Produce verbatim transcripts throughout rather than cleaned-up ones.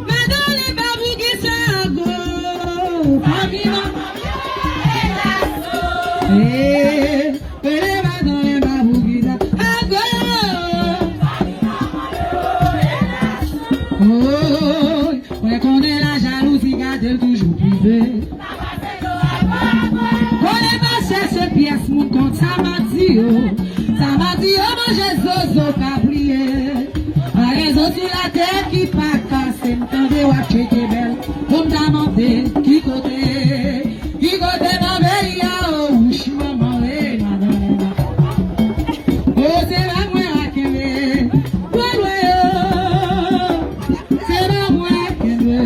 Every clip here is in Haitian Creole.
Madan Lenba, poukisa ago? Fanmi manman yo, elas o. Eh, ele madan Lenba, poukisa ago? Oh, mwen konnen lajalouzi gade l toujou prive. Kole pase se pyès moun kont sa m ap di yo. Sa m ap di yo manje zozo ka bliye. Pa gen zo sou latè ki pa kase m tande w ap tcheke bèl. Pou m ta mande ki kote, ki kote nan peyi a o wouch manman e madan Lenba. O se pa mwen la kenbe. Pwa lwen yo. Se pa mwen kenbe.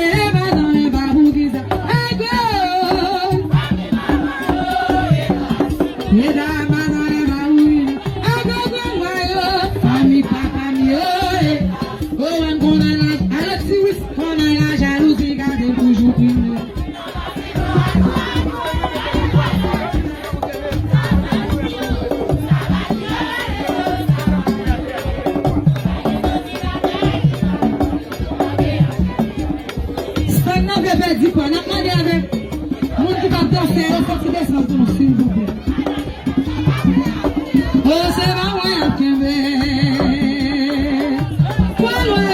Ele madan Lenba, poukisa ago? Medam, madan Lenba, wi. Ago gwo mwa yo. Fanmi papa m yo, eh. O, mwen konnen la, ale ti wis, konnen lajalouzi gade m toujou prive. Stand nan vle pèdi pwa, n ap mande avèk moun ki p ap danse yo, fè ti desann pou nou, silvouplè. O, se pa mwen ap kenbe. Pwa lwen.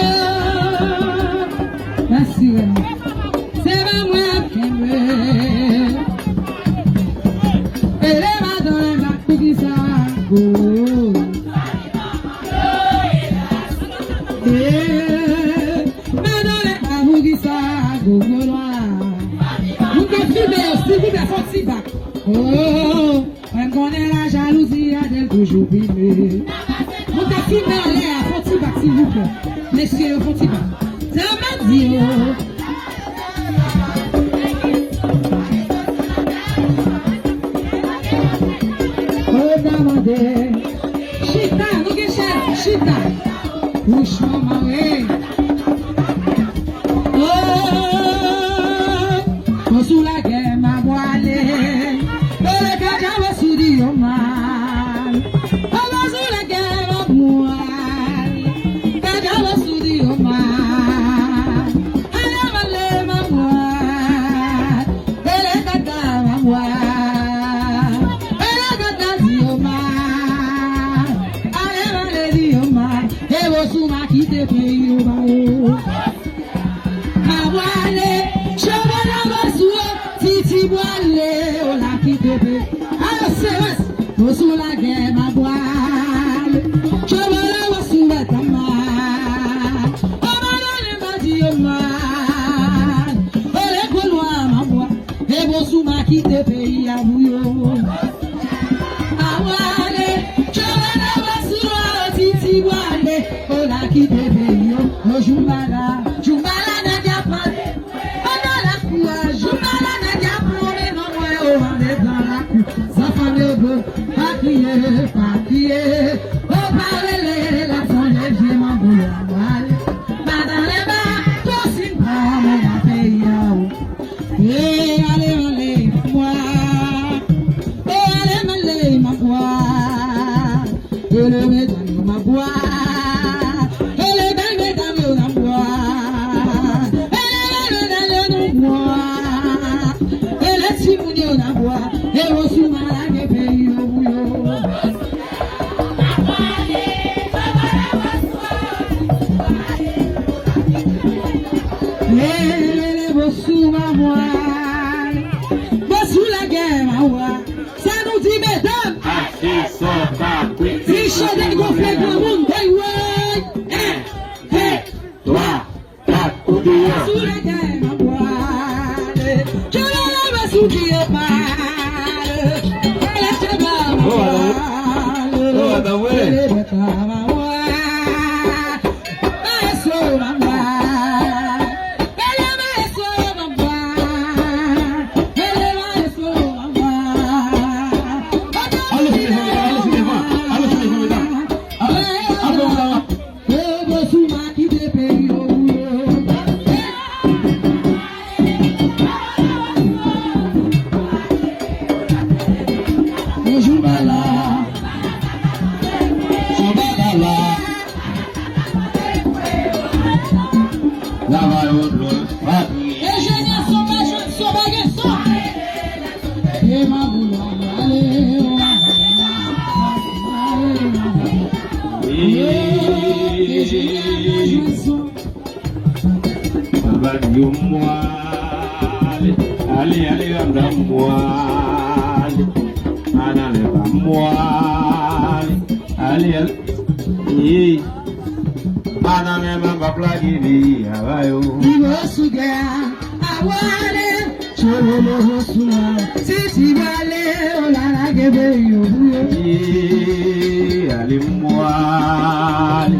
Mèsi, Rène. Se pa mwen ap kenbe. Ele madan Lenba, poukisa ago? Eh, madan Lenba, poukisa ago, gwo lwa? Moun k ap filme yo, silvouplè, fè yon ti bak. Oh, mwen konnen lajalouzi a de l toujou prive. Moun k ap filme anlè a, fè yon ti bak, silvouplè. Mesye yo, fè yon ti bak. Sa m ap di yo. Chita, nou gen chèz, chita. Wouch manman, wi. Oh, mwen sou lagè, m a pwale. Ele kaka mwen sou di yo mal. Oh, mwen sou lagè, m a pwale. Kaka mwen sou di yo mal. Ale, ale, m a pwale. Ele kaka m a pwale. Ele kaka di yo mal. Ale, ale, di yo mal. E bo sou m a kite peyi yo ba yo. M a pwale, cheve nan vòs ou, titi pwale, o la kite pe. Alo, Sewès, mwen sou lagè, m a pwale. Cheve nan vòs ou, mèt a mal. O malere, m a di yo mal. O le gwo lwa, m a pwale. E bon sou m a kite peyi a pou yo. A pwale, cheve nan vòs ou, titi pwale. O la kite peyi yo. O Djoumbala, Djoumbala nèg y ap pale. Andan lakou a, Djoumbala nèg y ap pale nan mwen yo andedan lakou. Zanfan yo do, pa kriye, pa kriye. O pa rele, l ap sonje vye manbo yo a pwale. Madan Lenba, konsin pa mwen nan peyi a ou. E ale, ale, m a pwale. E ale, ale, m a pwale. E le medam yo, m a pwale. E le bèl medam yo, m a pwale. Enjenyè son pa jwenn son, pa gen son. E Maboula, ale, ale, ale. Enjenyè pa jwenn son. Anba di yo mwale, ale, ale, anba mwale. Madan Lenba mwale, ale, ale. Madan Lenba p ap lage peyi a ba yo. Li bo sou kè a, a wale, tchololo sou la. Titi bale, o la lage peyi yo pou yo. Ye, ale mwale,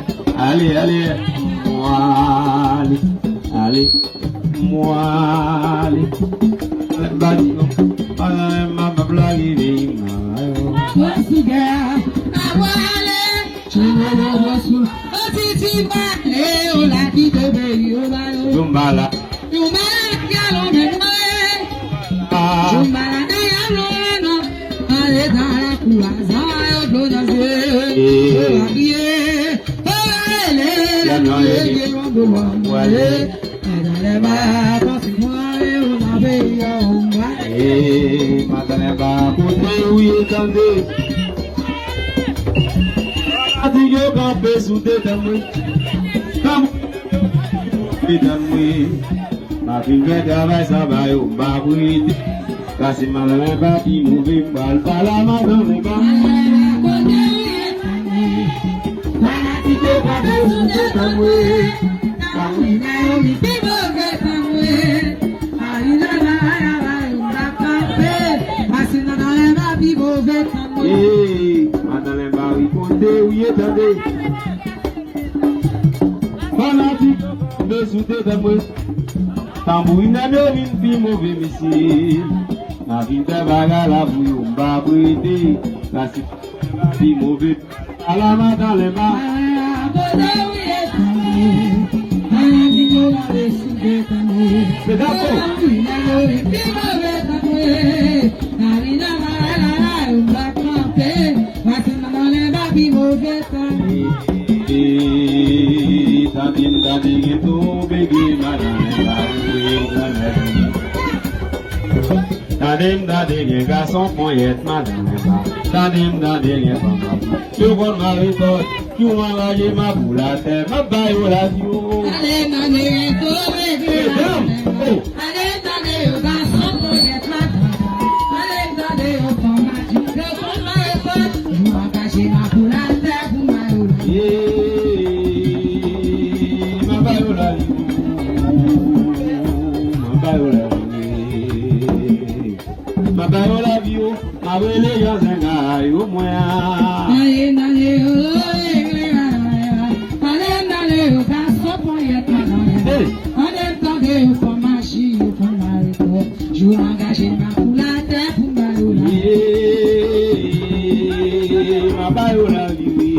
ale, ale, mwale, ale, mwale. Ba di yo, Madan Lenba p ap lage peyi a ba yo. Bo sou kè a, a wale. Tchonolo wosou, o titi pale, o la kite peyi, o ba yo. Zumba la. Zumba la, galon de noye. Zumba la, de galon, no. Ale ta la kou a, zan yo dlo nan zye. O la biye, o la ele, la biye, de wando wa mwaye. Madan Lenba, pase mwen, o la peyi a, o mwa. E, Madan Lenba, kote ou ye tande? Fanatik yo kanpe sou dedan mwen. Kanpe sou dedan mwen. M ap vin fè travay sa ba yo, m pa prete. Pase Madan Lenba pi move, m pral pale a Madan Lenba. Fanatik yo kanpe sou dedan mwen. Sa wi, Naomi pi move tan mwen. Marina, Naya, Naya, m pa kanpe. Pase Madan Lenba pi move tan mwen. Ee, Madan Lenba wi, kote ou ye tande? Fanatik, kanpe sou dedan mwen. Tanbourinè yo vin pi move, mesye. M a vin fè bagay la pou yo, m pa prete. Pase pi move. Ala Madan Lenba. Tande m, tande gen tonbe, gen madan Lenba, wi, granmèt. Tande m, tande gen gason ponyèt, madan Lenba. Tande m, tande gen fanm ap yo konn mare kòd. Yo anraje m ap boule atè, m ap ba yo lavi yo. Tande m, tande gen tonbe, gen madan Lenba. Tande m, tande yo gason ponyèt, madan Lenba. Tande m, tande yo fanm ap yo konn mare kòd. Yo anraje m ap boule atè pou m ba yo lavi. Ye, m ap ba yo lavi. M ap ba yo lavi. M ap ba yo lavi yo, m ap rele yo zengay yo mwen an. Tande m, tande yo, tande m, tande yo, gason ponyèt, madan Lenba. Hey! Tande m, tande yo, fanm maji, yo fanm mare kòd. Yo anraje m ap boule atè pou m ba yo lavi. Yeah, m ap ba yo lavi, wi.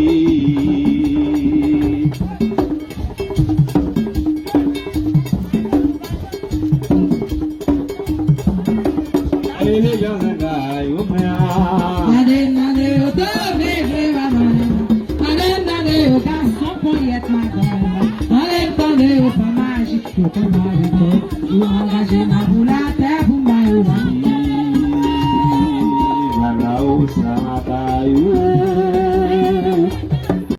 Tande m, tande yo, tonbe vre, madan Lenba. Tande m, tande yo, gason ponyèt, madan Lenba. Tande m, tande yo, fanm maji, yo konn mare kòd. Yo anraje m ap boule atè pou m ba yo lavi. Vwala, o sa m ap ba yo.